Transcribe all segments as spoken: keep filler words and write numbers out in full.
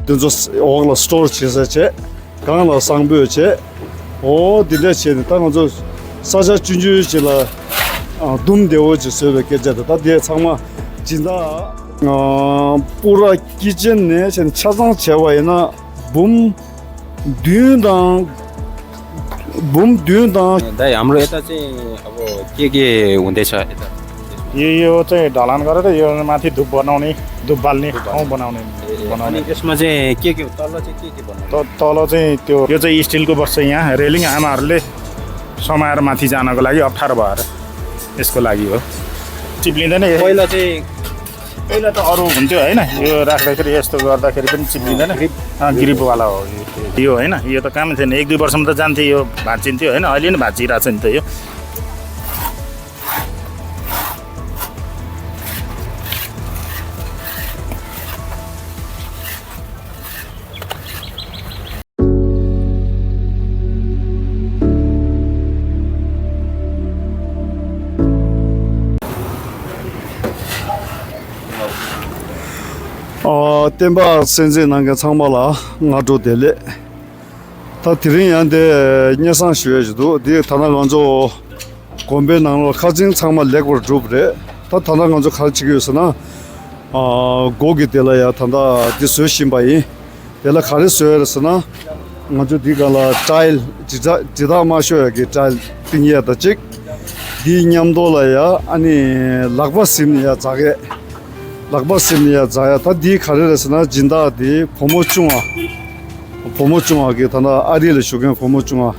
དེ་ཚོ་འོག་ལ་སི་ཊོར་བྱེད་ས་བྱས། སྒང་ལ་གསང་སྤོས་བྱས། འོ་དེ་འདྲ་བྱས་ནས་ད་ང་ཚོ་ས་ཆ་ཆུང་ཆུང་ཞིག་ལ་ཨ་འདུམ་བདེ་བོ་ཅིག་བཟོས་པའི་སྐད་ཆ་དེ། ད་དེ་ཚང་མ་སྦྱིན་བདག་ཨ་པུ་ར་ཀི་ཆེན་ནས་བྱས་ནས་ཆ་ཚང་བྱས་པ་ཡིན་ན་འབུམ་བདུན་དང་། འབུམ་བདུན་དང་། ད་ཡམ་རོ་ཨེ་ད་ཅིང་ཨ་བོ་ཀེ་ཀེ་འུན་དེ་ཆ་ཨེ་ད། यो यो चाहिँ ढलान गरेर यो माथि धुप बनाउने, धुप बाल्ने, ठाउँ बनाउने, धुप बनाउने। यसमा चाहिँ के के तल चाहिँ के के बनाउने? त तल चाहिँ त्यो, यो चाहिँ स्टिलको बस्छ यहाँ रेलिङ, आमाहरूले समाएर माथि जानको लागि अप्ठ्यारो भएर यसको लागि हो। चिप्लिँदैन यो। पहिला चाहिँ पहिला त अरू हुन्थ्यो होइन, यो राख्दाखेरि यस्तो गर्दाखेरि पनि चिप्लिँदैन। ग्रिप। अँ, ग्रिपवाला हो यो। यो होइन, यो त काम थिएन, एक दुई वर्षमा त जान्थ्यो, यो भाँचिन्थ्यो होइन, अहिले नि भाँचिरहेको छ नि त यो। ཨ། བསྟན་པ་གསན་གཟིགས་གནང་མཁན་ཚང་མ་ལ་སྔ་དྲོ་བདེ་ལེགས། ད་དེ་རིང་ཡང་དེ་སྙན་སེང་ཞུ་ཡ་ཞིག་འདུག་འདི་ད་ལྟ་ང་ཚོ་དགོན་པའི་ནང་ལོགས་ཁ་ཚིང་ཚང་མ་ལེགས་པར་གྲུབ་རེད། ད་ད་ལྟ་ང་ཚོ་ག་རེ་བྱེད་ཀྱི་ཡོད་ཟེར་ན། ཨ། སྒོ་གི་དེ་ལ་ཡ་ད་ལྟ་འདི་བཟོ་བཞིན་པ་ཡིན། དེ་ལ་ག་རེ་བཟོ་ཡ་རེད་ཟེར་ན། ང་ཚོ་འདི་སྒང་ལ་ཊའིལ་དྲི་ཐག་དྲི་ཐག་མ་ཤོར་ཡ་གི་ཊའིལ་བཏིང་ཡ་དང་གཅིག་འདིའི་མཉམ་དུ་ལ་ཡ་ཨ་ནི་ལག་པ་ཟིན་ནས་ཡ་འཛེག་ཡས། ལག་པ་ཟིན་ནས་ཡ་འཛེག་ཡ། ད་འདི་ག་རེ་རེད་ཟེར་ན་སྦྱིན་བདག་འདི་བུ་མོ་ཆུང་བ། བུ་མོ་ཆུང་བ་གི་ད་ལྟ་ཨ་རི་ལ་བཞུགས་མཁན་བུ་མོ་ཆུང་བ།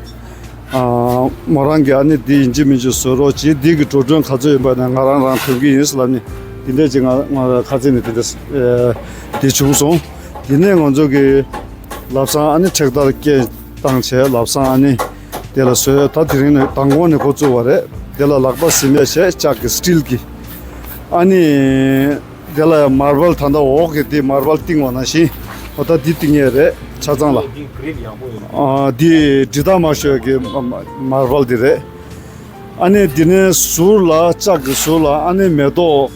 ཨ། མོ་རང་གིས་ཨ་ནི་འདི་ཡིན་གཅིག་མིན་གཅིག་བཟོ་རོགས་གྱིས། འདི་གི་འགྲོ་གྲོན་ག་ཚོད་ཡིན་པ་ནས་ང་རང་རང་ཐོབ་ཀྱི་ཡིན་ཟེར་ལབ་ནས་འདི་འདྲས་ཅིག་ང་ང་ཁ་ཚིག་ནས་འདི་འདྲས་ཨེ་འདི་བྱུང་སོང་། དེ་ནས་ང་ཚོ་གི་ལམ་སང་ཨ་ནི་ཊེག་ཊར་སྐད་བཏང་བྱས་ལམ་སང་ཨ་ནི་དེ་ལ་བཟོས། ད་དེ་རིང་ནས་མདང་དགོང་ནས་འགོ་བཙུགས་པ་རེད། དེ་ལ་ལག་པ་ཟིན་པའི་བྱས་ལྕགས་ཀྱི་སི་ཊིལ་གྱི། ཨ་ནི། དེ་ལ་མར་བལ་ད་ལྟ་འོག་གི་དེ་མར་བལ་བཏིང་བ་ནང་བཞིན། འོ་ད་འདི་བཏིང་ཡས་རེད་ཆ་ཚང་ལ། འདི་གྲིབ་ཡག་པོ་ཡོད། ཨ། འདི་དྲི་ཐག་མ་ཤོར་གི་མ་མ་མར་བལ་འདི་རེད། ཨ་ནི་འདི་ནས་ཟུར་ལ་ལྕགས་ཀྱི་ཟུར་ལ་ཨ་ནི་མེ་ཏོག་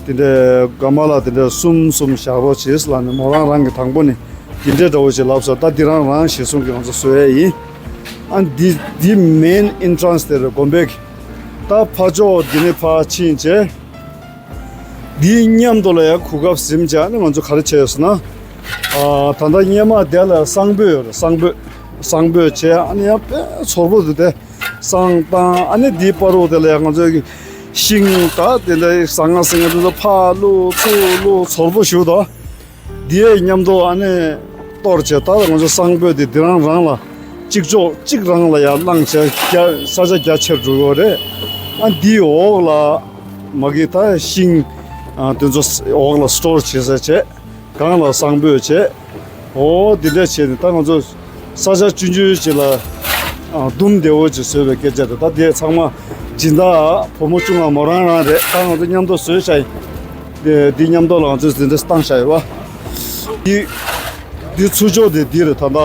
དེ་འདྲའི་ག་མ་ལ་དེ་འདྲ་གསུམ་གསུམ་བཞག་རོགས་བྱེད་ཟེར་ལབ་ནས་མོ་རང་རང་གི་དང་པོ་ནས་འདི་འདྲའི་འདྲ་བོ་ཞིག་ལབ་སོང་། ད་འདི་རང་རང་ཞེ་སོང་གི་ང་ཚོ་བཟོ་ཡས་ཡིན། ཨ་འདི་འདི་མེན་ཨེན་ཊྲན་སི་དེ་རེད་དགོན་པའི་གི། ད་ཕ་ཕྱོགས་འདི་ནས་ཕར་ཕྱིན་བྱས། འདིའི་མཉམ་དུ་ལ་ཡང་གོ་སྐབས་ཟིན་བྱས་ཨ་ནི་ང་ཚོ་ག་རེ་བྱས་ཡོད་ཟེར་ན། ཨ། ད་ལྟ་སྔོན་མ་དེ་ལ་གསང་སྤོས་ཡོད་རེད། གསང་སྤོས། གསང་སྤོས་བྱས་ཨ་ནི་ཡང་དཔེ་ཚོར་པོ་འདུག་སྟེ། བསང་བཏང་ཨ་ནི་འདིའི་བར་དུ་དེ་ལ་ཡང་ང་ཚོ་གི་ཤིང་ད་དེ་འདྲ་ཟང་ང་ཟིང་ང་དེ་ཚོ་ཕར་བླུགས་ཚུར་བླུགས་ཚོར་པོ་ཞིག་འདུག་འདིའི་མཉམ་དུ་ཨ་ནི་གཏོར་བྱས། ད་ང་ཚོ་གསང་སྤོས་དེ་འདི་རང་རང་ལ་གཅིག་ལྕོགས་གཅིག་རང་ལ་ཡར་བླངས་བྱས་རྒྱ་ས་ཆ་རྒྱ་ཆེར་འགྲོ་གི་ཡོད་རེད། ཨ་འདིའི་འོག་ལ་མ་གི་ད་ཤིང་ཨ་དེ་ཚོ་འོག་ལ་སི་ཊོར་བྱེད་ས་བྱས། སྒང་ལ་གསང་སྤོས་བྱས། འོ་འདི་འདྲ་བྱས་ནས་ད་ང་ཚོ་ས་ཆ་ཆུང་ཆུང་ཞིག་ལ་ཨ་འདུམ་བདེ་བོ་ཅིག་བཟོས་པའི་སྐད་ཆ་རེད། ད་དེ་ཚང་མ་སྦྱིན་བདག་བུ་མོ་ཆུང་བ་མོ་རང་རང་རེད། ད་ང་ཚོ་མཉམ་དུ་བཟོས་བྱས། དེ་འདི་མཉམ་དུ་ལ་ང་ཚོས་འཛིན་གྲྭ་བཏང་བཞག་ཡོད་པ། འདི་འདི་ཚུར་ཕྱོགས་དེ་འདི་རེད། ད་ལྟ་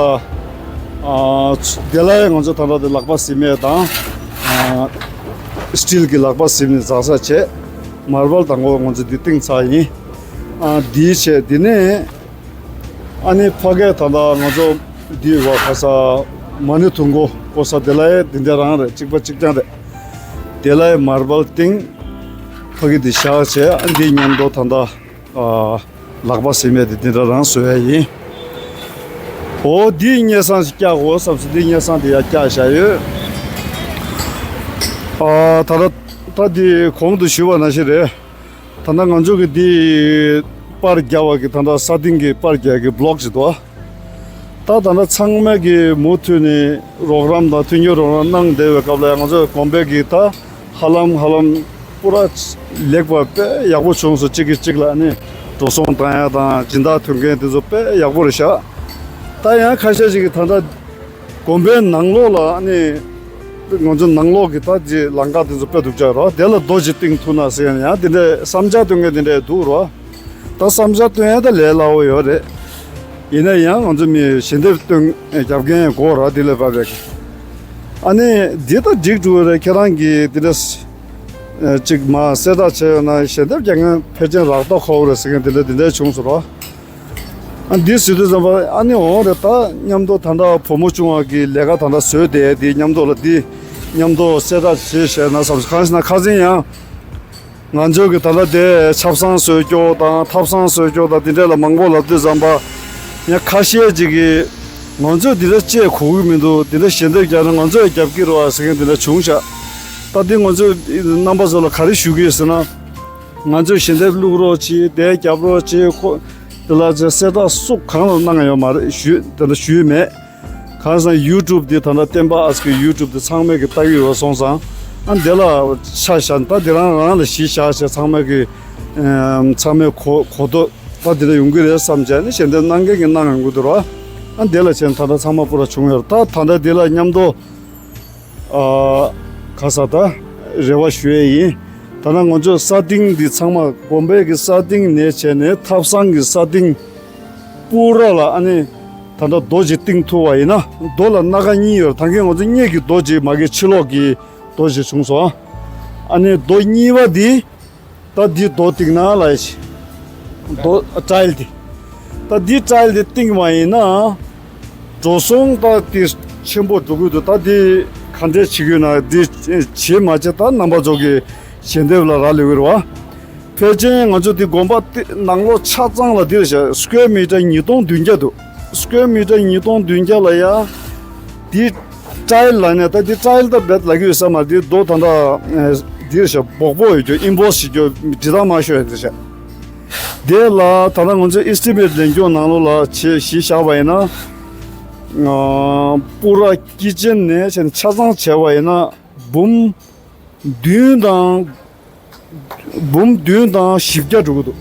ཨ་དེ་ལ་ཡང་ང་ཚོ་ད་ལྟ་དེ་ལག་པ་ཟིན་མེད་དང་ཨ་སི་ཊིལ་གྱི་ལག་པ་ཟིན་ནས་འཛེག་ས་བྱས། མར་བལ་དང་པོ་ང་ཚོ་འདི་བཏིང་ཚར་ཡིན། ཨ་འདི་བྱས་འདི་ནས་ཨ་ནི་ཕ་གིར་ད་ལྟ་ང་ཚོ་འདི་བ་ཁ་ས་མ་ཎི་དུང་སྒོ་སྐོར་ས་དེ་ལ་ཡང་འདི་འདྲ་རང་རེད། གཅིག་པ་གཅིག་རྐྱང་རེད། དེ་ལ་ཡང་མར་བལ་བཏིང་། ཕ་གི་འདི་བཞག་བྱས་ཨ་འདི་མཉམ་དུ་ད་ལྟ་ཨ། ལག་པ་ཟིན་མེད་དེ་འདི་འདྲ་རང་བཟོ་ཡ་ཡིན། འོ་འདི་སྙན་སེང་ཞིག་བཀྱག་དགོས་བསམ་སོང་། འདི་སྙན་སེང་དེ་ཡར་བཀྱག་བཞག་ཡོད། ཨ་ད་ལྟ་ད་འདི་གོང་དུ་ཞུས་པ་ནང་བཞིན་རེད། ད་ལྟ་ང་ཚོ་གི་འདི་པར་རྒྱག་པ་གི་ད་ལྟ་ས་སྟེང་གི་པར་རྒྱག་གི་བློག་ཅིག་འདུག་ད་ད་ལྟ་ཚང་མས་གི་མུ་མཐུད་ནས་རོགས་རམ་དང་མཐུན་འགྱུར་རོགས་རམ་གནང་བསྡད་པའི་སྐབས་ལ་ཡང་ང་ཚོ་དགོན་པའི་གི་ད། ཧ་ལམ་ཧ་ལམ་པུ་ར་ལེགས་པ་དཔེ་ཡག་པོ་བྱུང་སོང་། གཅིག་གིས་གཅིག་ལ་ནི་འགྲོ་སོང་བཏང་ཡ་དང་སྦྱིན་བདག་ཐོན་མཁན་དེ་ཚོ་དཔེ་ཡག་པོ་རེད་ཤག་ད་ཡང་ཁ་ཤས་ཤིག་གིས་ད་ལྟ་དགོན་པའི་ནང་ལོགས་ལ་ནི་ང་ཚོ་ནང་ལོགས་ཀྱི་ད་ཅི་ལམ་ཁ་དེ་ཚོ་དཔེ་སྡུག་ཅག་རེད། དེ་ལ་རྡོ་ཅིག་བཏིང་ཐུབ་ན་ཟེར་ཡ་ཡང་དེ་འདྲའི་བསམ་འཆར་བཏོན་མཁན་དེ་འདྲའི་འདུག་རོ། ད་བསམ་འཆར་བཏོན་ཡ་ད་ལས་སླ་བོ་ཡོད་རེད། ཡིན་ན་ཡང་ང་ཚོ་མི་ཞལ་འདེབས་བཏོན་རྒྱབ་མཁན་དགོས་ར། དེ་ལས་བབས་པའི་ཨ་ནི་འདི་ད་འགྲིག་འགྲོ་གི་རེད། ཁྱེད་རང་གིས་དེ་འདྲ་ཨ་ཅིག་མ་གསལ་བསྒྲགས་བྱས་ཡོད་ན་ཞལ་འདེབས་རྒྱག་མཁན་ཕལ་ཆེར་རག་མདོག་ཁ་པོ་རེད་ཟེར་མཁན་དེ་འདྲ་དེ་འདྲ་བྱུང་སོང་ར། ཨ་འདི་ཟེར་དུས་ཙམ་པ་ཨ་ནི་འོང་རེད། ད་མཉམ་དུ་ད་ལྟ་བུ་མོ་ཆུང་བ་གི་ལས་ཀ་ད་ལྟ་བཟོས་ཏེ་འདི་མཉམ་དུ་ལ་འདི་མཉམ་དུ་གསལ་བསྒྲགས་བྱེད་བྱས་ན་བསམ། གང་ཟེར་ན་ཁ་སང་ཡང་ང་ཚོ་གི་ད་ལྟ་དེ་ཆབ་གསང་བཟོས་སྐྱོ་དང་ཐབ་གསང་བཟོས་སྐྱོ་དང་དེ་འདྲ་ལ་མང་པོ་ལབ་དུས་ཙམ་པ་ཡང་ཁ་ཤས་ཅིག་གིས་ང་ཚོས་འདི་འདྲ་བྱེད་གོ་གི་མི་འདུག་འདི་འདྲ་ཞལ་འདེབས་རྒྱག་ན་ང་ཚོ་ཡང་རྒྱབ་ཀྱི་རེད་བ་ཟེར་མཁན་དེ་འདྲ་བྱུང་ཤག་ད་འདི་ང་ཚོས་རྣམ་པ་ཚོ་ལ་ག་རེ་ཞུ་གི་ཡོད་ཟེར་ན། ང་ཚོས་ཞལ་འདེབས་བླུག་རོགས་གྱིས། དེ་རྒྱབ་རོགས་གྱིས། ཁོ་དེ་ལ་གསལ་བསྒྲགས་སུ་གང་ལ་གནང་ཡོད་མ་རེད། ཞུས་དེ་འདྲ་ཞུས་མེད། གང་ཟེར་ན་ཡུ་ཊུབ་འདི་ད་ལྟ་བསྟན་པ་ཨ་ཙི་གི་ཡུ་ཊུབ་འདི་ཚང་མས་གི་ལྟ་གི་ཡོད་སོང་ཙང་། ཨ་འདི་ལ་ཆ་བཞག་ད་འདི་རང་རང་ལ་གཞི་བཞག་བྱས་ཚང་མས་གི་ཨམ་ཚང་མས་གོ་གོ་རྟོགས་ད་འདི་འདྲ་ཡོང་གི་རེད་བསམ་བྱས་ནས་ཞལ་འདེབས་གནང་མཁན་གི་གནང་ཡོང་གི་འདུག་ར། ཨ་འདི་ལ་བྱས་ནས་ད་ལྟ་ཚང་མ་པུ་ར་བྱུང་ཡོད་རེད། ད་ད་ལྟ་འདི་ལ་མཉམ་དུ་ཨ་ག་ས་ད་རེ་བ་ཞུ་ཡས་ཡིན། ད་ནང་ང་ཚོ་ས་སྟེང་འདི་ཚང་མ་དགོན་པའི་གི་ས་སྟེང་ནས་བྱས་ནས་ཐབ་ཚང་གི་ས་སྟེང་པུ་ར་ལ་ཨ་ནི་ད་ལྟ་རྡོ་ཅིག་བཏིང་ཐུབ་པ་ཡིན་ན། རྡོ་ལ་སྣ་ཁ་གཉིས་ཡོད་རེད། ད་གིན་ང་ཚོ་སྔོན་གྱི་རྡོ་ཅིག་མ་གི་ཕྱི་ལོགས་ཀྱི་རྡོ་ཅིག་བྱུང་སོང་། ཨ་ནི་རྡོ་གཉིས་པ་འདི་ད་འདི་རྡོ་བཏིང་ན་ལ་ཡ་ཆེ། རྡོ་ཊའིལ་འདི། ད་འདི་ཊའིལ་འདི་བཏིང་བ་ཡིན་ན་འགྲོ་སོང་ད་འདི་ཆེན་པོ་འགྲོ་གི་འདུག་ད་འདི་ག་འདྲས་བྱེད་དགོས་ན་འདི་བྱེད་མ་བྱེད་ད་རྣམ་པ་ཚོ་གི་ཞལ་འདེབས་ལ་རག་ལས་ཀྱི་རེད་བ། ཕལ་ཆེར་ང་ཚོ་འདི་དགོན་པ་འདི་ནང་ལོགས་ཆ་ཚང་ལ་འདི་རེད་ཤག་སི་ཀུ་ཝེར་མི་ཊར་ཉིས་སྟོང་བདུན་བརྒྱ་འདུག་སི་ཀུ་ཝེར་མི་ཊར་ཉིས་སྟོང་བདུན་བརྒྱ་ལ་ཡ། འདི་ཊའིལ་ལ་ནས་ད་འདི་ཊའིལ་ད་རྦད་ལ་གི་ཡོད་ས་མ་རེད། འདི་རྡོ་ད་ད་འདི་རེད་ཤག་སྦོག་སྦོག་ཡོད་རྒྱུ་ཨིན་བོ་སི་བྱེད་རྒྱུ་འབྲི་སྟངས་མ་ཤོད་ཡ་འདི་རེད་ཤག་དེ་ལ་ད་ལྟ་ང་ཚོས་ཨེ་སི་ཊི་མེཊ་ལེན་སྐྱོང་ནང་ལོགས་ལ་ཆེ་གཞི་བཞག་པ་ཡིན་ན། ཨ་པུ་ར་ཀི་ཅན་ནས་བྱས་ནས་ཆ་ཚང་བྱས་པ་ཡིན་ན་འབུམ་བདུན་དང་། འབུམ་བདུན་དང་བཞི་བརྒྱ་འགྲོ་གི་འདུག་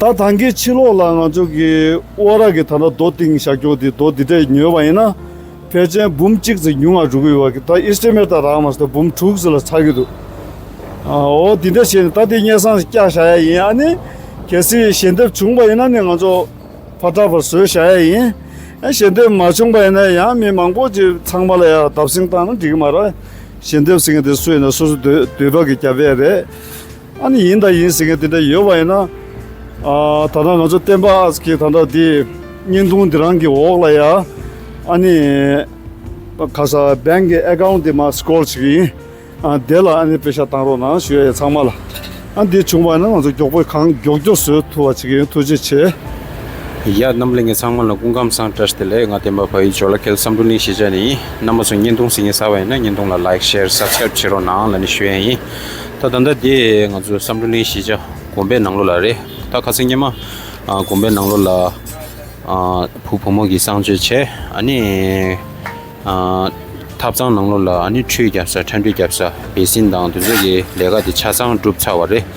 ད་ད་གིན་ཕྱི་ལོགས་ལ་ང་ཚོ་གི་ཨོ་ར་གི་ད་ལྟ་རྡོ་བཏིང་བཞག་རྒྱུ་དེ་རྡོ་འདི་འདྲས་ཉོས་པ་ཡིན་ན་ཕལ་ཆེར་འབུམ་གཅིག་ཙམ་ཉུང་བ་འགྲོ་གི་ཡོད་པ་གི། ད་ཨེ་སི་ཊི་མེཊ་ད་རག་མ་སོང་། འབུམ་དྲུག་ཙམ་ལ་ཚར་གི་འདུག་ཨོ་འདི་འདྲས་བྱས་ནས་ད་དེ་སྙན་སེང་བསྐྱལ་བཞག་ཡ་ཡིན། ཨ་ནི་གལ་སྲིད་ཞལ་འདེབས་བྱུང་པ་ཡིན་ན་ནི་ང་ཚོ་ཕར་འདྲ་པར་བཟོས་བཞག་ཡ་ཡིན། ཨ་ཞལ་འདེབས་མ་བྱུང་པ་ཡིན་ན་ཡང་མི་མང་པོ་ཅིག་ཚང་མ་ལ་ཡང་བརྡབ་གསིག་བཏང་ན་འགྲིག་གི་མ་རེད། ཞལ་འདེབས་ཟེར་མཁན་དེ་སུ་ཡིན་ན་སོ་སོ་འདོད་འདོད་པ་གི་རྒྱབ་ཡ་རེད། ཨ་ནི་ཡིན་དང་ཡིན་ཟེར་མཁན་དེ་འདྲ་ཡོད་པ་ཡིན་ན། ཨ་ད་ལྟ་ང་ཚོ་བསྟན་པ་ཨ་ཙི་གི་ད་ལྟ་དེ་བརྙན་ཐུང་འདི་རང་གི་འོག་ལ་ཡ། ཨ་ནི་ཁ་ས་བེང་གི་ཨེ་ཀའུན་ཊི་དེ་མར་སི་ཀོལ་བྱེད་ཀྱི་ཡིན། ཨ་དེ་ལ་ཨ་ནི་པེ་ཤ་བཏང་རོགས་གནང་ཞུ་ཡ་ཡིན་ཚང་མ་ལ། ཨ་འདི་བྱུང་བ་ན་ང་ཚོ་མགྱོགས་པོ་གང་མགྱོགས་མགྱོགས་བཟོ་ཐུབ་པ་བྱེད་ཀྱི་ཡིན། ཐུགས་རྗེ་ཆེ། ཡ་རྣམ་གླིང་གི་ཚང་མ་ལ་སྐུ་ཁམས་བཟང་བཀྲ་ཤིས་བདེ་ལེགས། ང་བསྟན་པ་ཕ་ཡུལ་ཇོ་ལ་ཁེལ་བསམ་འགྲུབ་གླིང་གཞིས་ཆགས་ནས་ཡིན། རྣམ་པ་ཚོ་བརྙན་ཐུང་གཟིགས་མཁན་གསར་པ་ཡིན་ན་བརྙན་ཐུང་ལ་ལའིཀ་ཤེར་སབ་སི་ཀ་རེབ་བྱེད་རོགས་གནང་ལབ་ནས་ཞུ་ཡ་ཡིན། ད་ད་ལྟ་འདི་ང་ཚོ་བསམ་འགྲུབ་གླིང་གཞིས་ཆགས་དགོན་པའི་ནང་ལོགས་ལ་རེད། ད་ཁ་སང་སྔོན་མ་ཨ་དགོན་པའི་ནང་ལོགས་ལ་ཨ་བུ་བུ་མོ་གི་གསང་སྤྱོད་བྱས། ཨ་ནི་ཨ་ཐབ་ཚང་ནང་ལོགས་ལ་ཨ་ནི་ཁྲུས་རྒྱབ་ས་ཁྲ་འགྲོས་རྒྱབ་ས་བེ་སིན་དང་དེ་ཚོ་གི་ལས་ཀ་དེ་ཆ་ཚང་གྲུབ་ཚར་བ་རེད།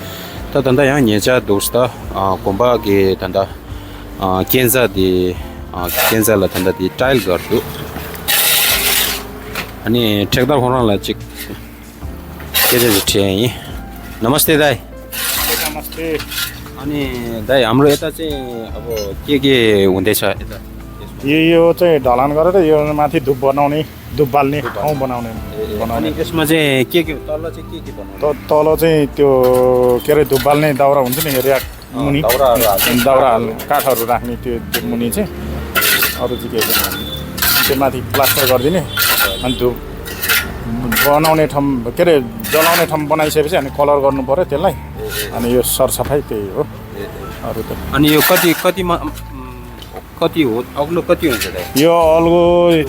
ད་ད་ལྟ་ཡང་ཉེ་ཆར་འདུག་ས་ད་ཨ་དགོན་པ་གི་ད་ལྟ་ཨ་གན་ས་དེ་ཨ་གན་ས་ལ་ད་ལྟ་དེ་ཊའིལ་བསྒར་འདུག་ཨ་ནི་ཊེག་ཐར་ཁོ་རང་ལ་ཅིག་སྐད་ཆ་ཞིག་དྲིས་ཡིན། नमस्ते दाइ। नमस्ते। अनि दाइ, हाम्रो यता चाहिँ अब के के हुँदैछ यता? यो यो चाहिँ ढलान गरेर यो माथि धुप बनाउने, धुप बाल्ने ठाउँ बनाउने। ए, बनाउने अनि यसमा चाहिँ के के, तल चाहिँ के के बनाउने? त तल चाहिँ त्यो के अरे धुप बाल्ने दाउरा हुन्छ नि, ऱ्याक। अँ, मुनि दाउराहरू हाल्ने। दाउरा हाल्ने, काठहरू राख्ने त्यो त्यो मुनि चाहिँ। अरू चाहिँ के के बनाउने? त्यो माथि प्लास्टर गरिदिने। अनि धुप बनाउने ठाउँ, के अरे, जलाउने ठाउँ बनाइसकेपछि अनि कलर गर्नु पऱ्यो त्यसलाई। अनि यो सरसफाइ त्यही हो। अरू त अनि यो कति कतिमा, उम्, कति हो, अग्लो कति हुन्छ दाइ? यो अग्लो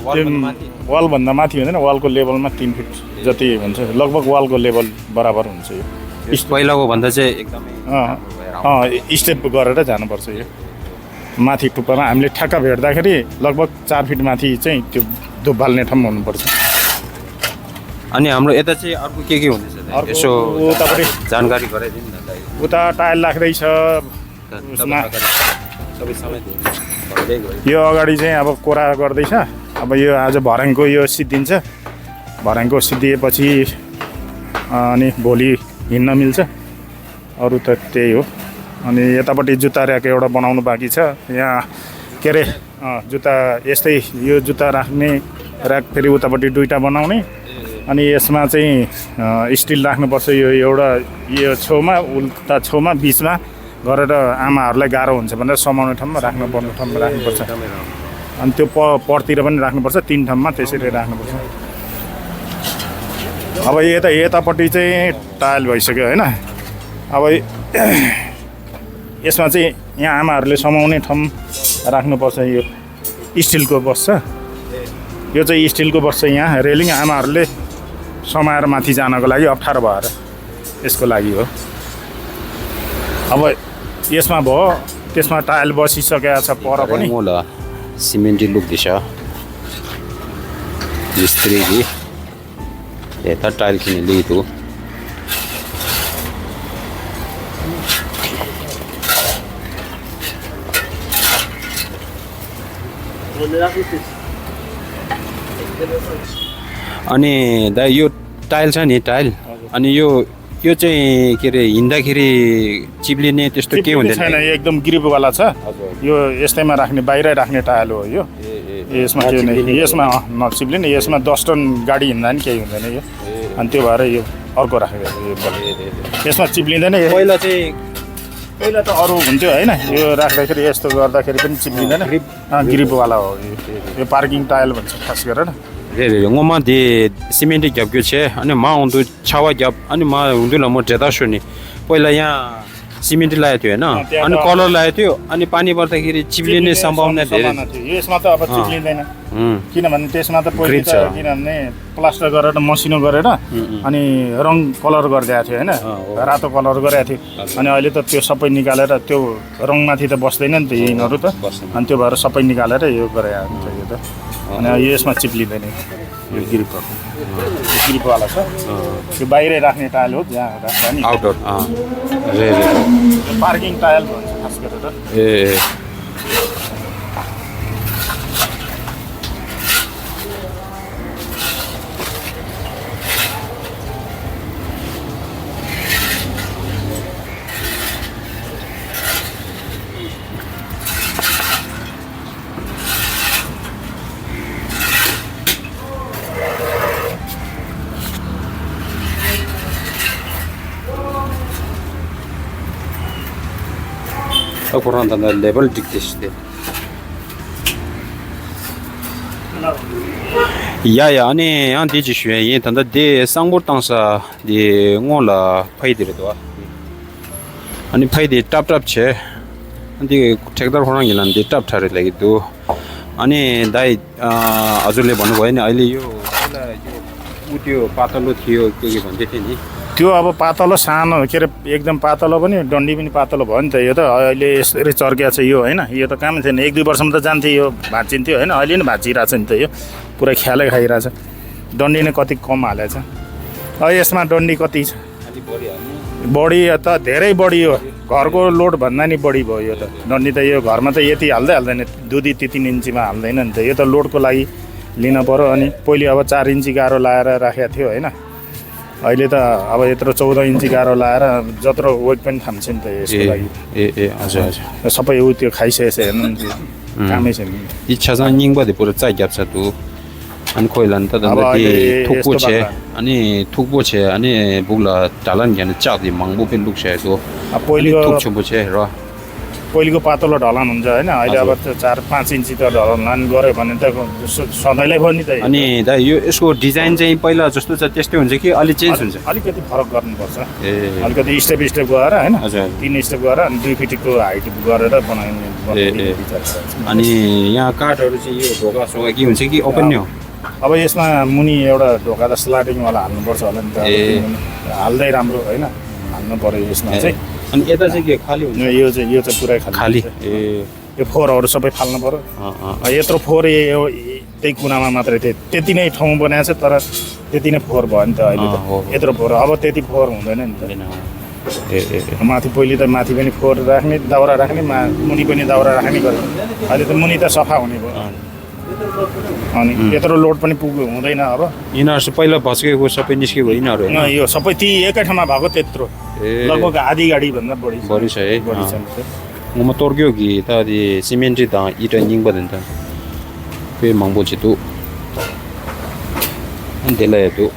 वालभन्दा त्यो माथि? वालभन्दा माथि हुँदैन, वालको लेभलमा तिन फिट जति हुन्छ। लगभग वालको लेभल बराबर हुन्छ यो। यो पहिलाको भन्दा चाहिँ एकदमै अँ, राम्रो भएर आउँछ। अँ, स्टेप गरेर जानुपर्छ यो। माथि टुप्पामा हामीले ठ्याक्क भेट्दाखेरि लगभग चार फिट माथि चाहिँ त्यो धुप बाल्ने ठाउँ हुनुपर्छ। अनि हाम्रो यता चाहिँ अर्को के के हुँदैछ त? अर्को यसो उतापट्टि जानकारी गराइदिनु न त। उता टाइल लाग्दैछ। त-, उसमा तपाईँ अगाडि सबै समय दिनु भन्दै गयो। यो अगाडि चाहिँ अब कोरा गर्दैछ। अब यो आज भर्‍याङको यो सिद्धिन्छ। भर्‍याङको सिद्धिएपछि अनि भोलि हिँड्न मिल्छ। अरू त त्यही हो। अनि यतापट्टि जुत्ता र्‍याक एउटा बनाउनु बाँकी छ। यहाँ, के अरे, अँ, जुत्ता यस्तै, यो जुत्ता राख्ने र्‍याक फेरि उतापट्टि दुईटा बनाउने। अनि यसमा चाहिँ, अँ, स्टिल राख्नुपर्छ। यो एउटा, यो छेउमा, उल्टा छेउमा, बिचमा गरेर आमाहरूलाई गाह्रो हुन्छ भनेर समाउने ठाउँमा राख्नुपर्ने ठाउँमा राख्नुपर्छ। अनि त्यो प पर्तिर पनि राख्नुपर्छ, तिन ठाउँमा त्यसरी राख्नुपर्छ। अब यता यतापट्टि चाहिँ टाइल भइसक्यो, होइन? अब यसमा चाहिँ यहाँ आमाहरूले समाउने ठाउँ राख्नुपर्छ। यो स्टिलको बस्छ, यो चाहिँ स्टिलको बस्छ। यहाँ रेलिङ आमाहरूले समाएर माथि जानको लागि अप्ठ्यारो भएर यसको लागि हो। अब यसमा भयो, त्यसमा टाइल बसिसकेको छ पर पनि। Ngola simenti luk disha. Mistri gi. Eta tile kini li tu. अनि दाइ, यो टाइल छ नि, टाइल, अनि यो यो चाहिँ के अरे, हिँड्दाखेरि चिप्लिने त्यस्तो केही हुँदैन? छैन, एकदम ग्रिपवाला छ। यो यस्तैमा राख्ने, बाहिरै राख्ने टाइल हो यो। यसमा केही हुँदैन, यसमा नचिप्लिने। यसमा दस टन गाडी हिँड्दा नि केही हुँदैन यो। अनि त्यो भएर यो अर्को राखेको यो बल। यसमा चिप्लिँदैन यो। पहिला चाहिँ पहिला त अरू हुन्थ्यो, होइन? यो राख्दाखेरि यस्तो गर्दाखेरि पनि चिप्लिँदैन। ग्रिपवाला हो यो। यो पार्किङ टाइल भन्छ खास गरेर। རེད་རེད་རེད། སྔོན་མ་དེ་སི་མེན་ཊི་རྒྱབ་རྒྱུ་བྱས། ཨ་ནི་མ་འོང་དུས་ཆར་པ་བརྒྱབ། ཨ་ནི་མ་འོང་དུས་ལ་མོ་འདྲེ་ད་ཤོར་ནི། དཔེ་ལ་ཡང་སི་མེན་ཊི་ལ་ཡ་དུས་ཡོད་ན། ཨ་ནི་ཁོ་ལར་ལ་ཡ་དུས། ཨ་ནི་པ་ནི་པར་ད་ཁེ་རི་ཅིབ་ལི་ནི་སམ་བམ་ན་དེ་རེད། ཡོད་སྨ་ད་ཨ་པ་ཅིབ་ལི་འདི་ན། ཨུམ། किनभने त्यसमा त पहिले ग्रिप त छ। किनभने प्लास्टर गरेर मसिनो गरेर अनि रङ कलर गरिदिएको थियो, होइन? रातो कलर गरेको थियो। अनि अहिले त त्यो सबै निकालेर त्यो रङमाथि त बस्दैन नि त यिनीहरू त। अनि त्यो भएर सबै निकालेर यो गरे त यो त। अनि यो यसमा चिप्लिँदैन यो ग्रिपहरू। ग्रिपवाला छ। यो बाहिरै राख्ने टाइल हो, जहाँ राख्दा नि। आउटडोर। रे रे। पार्किङ टाइल भन्छ खास गरेर। ए। ཨ་ཁོ་རང་ད་ལྟ་ལེ་བལ་སྒྲིག་དེ་ཤི་སྟེ། ཡ་ཡ། ཨ་ནི་ཡང་འདི་ཅིག་ཞུ་ཡ་ཡིན། ད་ལྟ་འདི་གསང་ཕོར་བཏང་ས་འདི་སྔོན་ལ་ཕ་ཡི་དེ་རེད་དོ། ཨ་ནི་ཕ་ཡི་དེ་ཏབ་ཏབ་བྱས། ཨ་འདི་ཁྲེག་ཏར་ཁོ་རང་གི་ལམ་འདི་ཏབ་ཏྲ་རེད་ལབ་ཀྱི་འདུག། ཨ་ནི་ད་ཨ་ཨ་ཟུ་ལེ་བ་ནུ་བ་ནི་ཨ་ལེ यो उ त्यो पातलो थियो के के भन्दै थियो नि। त्यो अब पातलो सानो, के अरे, एकदम पातलो पनि, डन्डी पनि पातलो भयो नि त। यो त अहिले यसरी चर्किया छ यो, होइन? यो त काम थिएन, एक दुई वर्षमा त जान्थ्यो, यो भाँचिन्थ्यो, होइन? अहिले नि भाँचिरहेछ नि त यो, पुरा ख्यालै खाइरहेछ। डन्डी नै कति कम हालेछ। अब यसमा डन्डी कति छ? बढी त धेरै बढी हो, घरको लोड भन्दा नि बढी भयो यो त। डन्डी त यो घरमा त यति हाल्दै हाल्दैन, दुई दुई तिन तिन इन्चीमा हाल्दैन नि त। यो त लोडको लागि लिन पर्यो। अनि पहिले अब चार इन्ची गाह्रो लाएर राखेको थियो, होइन? अहिले त अब यत्रो चौध इन्ची गाह्रो लाएर जत्रो वेट पनि थाम्छ नि त यसको लागि। ए ए, हजुर हजुर। सबै ऊ त्यो खाइसकेछ, हेर्नु नि त्यो कामै छैन। इ छाजा ཉིང་པ་དེ་པུ་ར་རྩ་རྒྱབ་ཚར་འདུག། ཨ་ནི་ཁོའི་ལ་ནི་ད་ད་ལྟ་དེ་མཐུག་པོ་བྱས། ཨ་ནི་མཐུག་པོ་བྱས། ཨ་ནི་སྦུག་ལ་ད་ལན་རྒྱབ་ནས་ལྕགས་དེ་མང་པོ་པེ་བླུགས་བྱས་འདུག། ཨ་ནི་མཐུག་ཆེན་པོ་བྱས་རོ། पहिलेको पातलो ढलान हुन्छ, होइन? अहिले अब त्यो चार पाँच इन्ची त ढलान लान गऱ्यो भने त स- सधैँलाई पनि त अनि दा यो यसको डिजाइन चाहिँ पहिला जस्तो छ त्यस्तै हुन्छ कि अलि चेन्ज हुन्छ? अलिकति फरक गर्नुपर्छ। ए। अलिकति स्टेप स्टेप गएर, होइन? हजुर। तिन स्टेप गएर अनि दुई फिटको हाइट गरेर बनाउने ए, बनाउने ए। विचार छ। अनि यहाँ काठहरू चाहिँ यो ढोका सोका के हुन्छ कि ओपन नै हो? अब यसमा मुनि एउटा ढोका त स्लाइडिङवाला हाल्नुपर्छ होला नि त। ए। हाल्दै राम्रो, होइन? हाल्नु पर्यो यसमा चाहिँ। अनि यता चाहिँ के खाली हुन्छ? यो चाहिँ यो चाहिँ पुरै खाली खाली। हुन्छ। ए। यो फोहोरहरू सबै फाल्नु पर्यो। अँ, अँ। अँ, यत्रो फोहोर ए- यो- त्यही कुनामा मात्रै, त्यही त्यति नै ठाउँ बनाएको छ, तर त्यति नै फोहोर भयो नि त अहिले त। अँ, हो, हो। यत्रो फोहोर, अब त्यति फोहोर हुँदैन नि त। ए ए। माथि पहिले त माथि पनि फोहोर राख्ने, दाउरा राख्ने, मा- मुनि पनि दाउरा राख्ने गर्यो। अहिले त मुनि त सफा हुने भयो। अनि यत्रो लोड पनि पुग्नु हुँदैन अब। यिनीहरू चाहिँ पहिला भत्केको सबै निस्केको यिनीहरू होइन? अँ, यो सबै ती एकै ठाउँमा भएको त्यत्रो। ए। लगभग आधी गाडीभन्दा बढी छ। बढी छ है? बढी छ नि त। ངོ་མ་གཏོར་སྐྱོད་ཀྱི་ད་དེ་སི་མེན་ཊི་དང་ཨི་ཊ་རྙིང་པ་དེ་འདྲ་དཔེ་མང་པོ་ཅིག་འདུག། ཨ་འདི་ལ་ཡ་འདུག།